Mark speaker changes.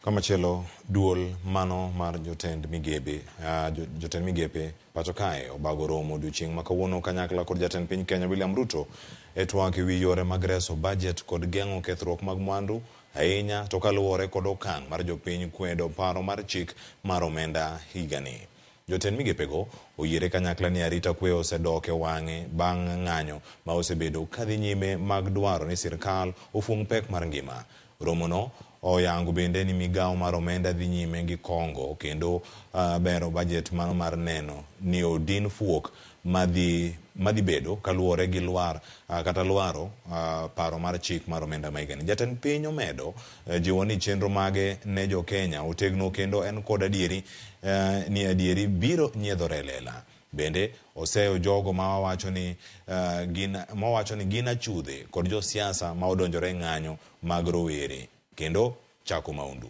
Speaker 1: Kamachielo, duol mano mar jotend migebe, jotend migepe pacho kae obago romo odiochieng' ma kawuono kanyakla kod jatend piny Kenya William Ruto e twak ewi yore mag reso bajet kod geng'o kethruok mag mwandu ahinya to kaluwore kod okang' mar jopiny kwedo paro mar chik mar omenda higani. Jotend migepego oyiere kanyakla ni arita kwe osedok e wang'e bang' ng'anyo ma osebedo kadhi nyime mag dwaro ni sirkal ofuong' pek mar ngima. Romono oyango bende ni migawo mar omenda dhi nyime gi kongo kendo bero bajet mano mar neno ni odin fuok madhi madhi bedo kaluwore gi lwar kata lwaro paro mar chik mar omenda ma higani. Jatend piny omedo jiwo ni chenro mage ne jo Kenya otegno kendo en kod adieri ni adieri biro nyiedhore e lela. Bende oseyo jogo ma wawacho ni gin mawacho ni gin achudhe kod josiasa ma odonjore e ng'anyo mag rowere kendo chako maundu.